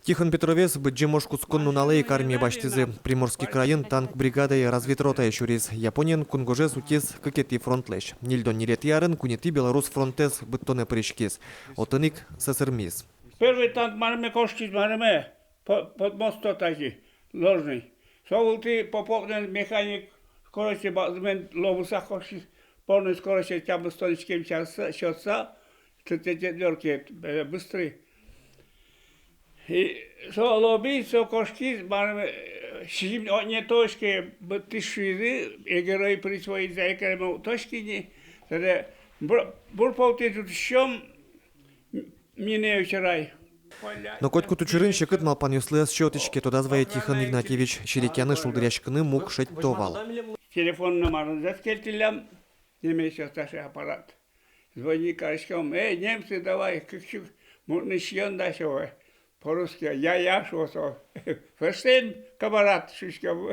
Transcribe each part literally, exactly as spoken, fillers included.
Тихон Петровез Быдӟым ож кутскон нуналэ ик армие басьтӥзы. Приморский крайын танк бригадае разведротае сюриз. Япониен кунгожез утиз кыкетӥ фронтлэсь. Ньыльдон ньылетӥ арын куинетӥ Белорус фронтэз быдтонэ пыриськиз. Отын ик сӧсырмиз. Первый танк марыме кошкиз, марыме, по-, под мостом тазьы, ложный. Со вылтӥ Поповлэн механик скоростьсэ бадӟымын, лобыса кошкиз, полной скоростьсэ тямыстон иськем часэ сётса, т-, т-, четвёркае, э, быстрый. И со лобӥз, со кошкиз, марыме, э, сизьым одӥг точкае быдтӥз шуизы, и герой присвоить заикарем точки ни, тогда бур-, бур полтӥз утӥсьём, мине вчера. Но котькуд учырын секыт малпанъёслы ӧз сётӥське, тодаз вае Тихон Игнатьевич. Серекъяны, шулдыръяськыны муг шедьто вал. Телефон номерзэ кельтӥллям, немецкой таӵе аппарат. Звонить кариськом: «Эй, немцы, давай, кык сю муртны сиён дасьтэ, по-русски». «Я, я», — шуо со. «Verstehen, камрад», — шуиськом.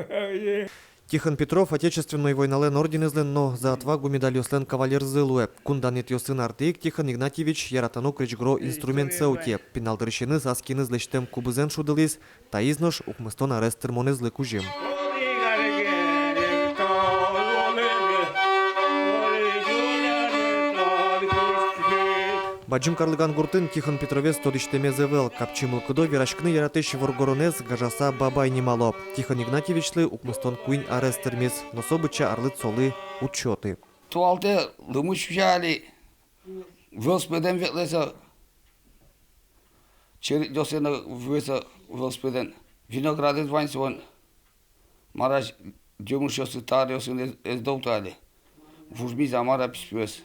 Тихон Петров Отечественной войналэн орденэзлэн но «За отвагу» медальёслэн кавалерзы луэ. Кун данъетъёсын артэ ик Тихон Игнатьевич яратоно крезьгуро инструментсэ утэ. Пинал дырысеныз ас киыныз лэсьтэм кубызэн шудылӥз, таиз нош укмыстон арес тырмонэзлы кузьым. Бадӟым Карлыган гуртын Тихон Петровез тодӥсьтэмез ӧвӧл. Капчи мылкыдо вераськыны яратӥсь воргоронэз гажаса бабай нимало. Тихон Игнатьевичлы укмыстон куинь арес тырмиз, но со быдӟа арлыд солы уд сёты. Туалтэ лымы сузя али, велосипедэн ветлэ со, черекъёссэ но вуэ со велосипедэн. Виноградэз вань солэн. Мар-а, ӟемышъёсыз та аръёсын ӧз, ӧз довты али. Вужмиз-а, мар-а, писпуэз.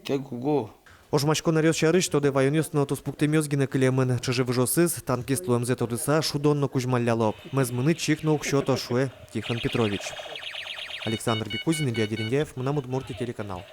Тэк уго. Ожмаськон аръёс сярысь тодэ ваёнъёс но туспуктэмъёс гинэ кылемын. Чыжы-выжыосыз, танкист луэмзэ тодыса, шудон но кузьмалляло. Мӧзмыны чик но уг сёто, шуэ Тихон Петрович. Александр Бекузин, Илья Дерендяев, «Мынам Удмуртие» телеканал.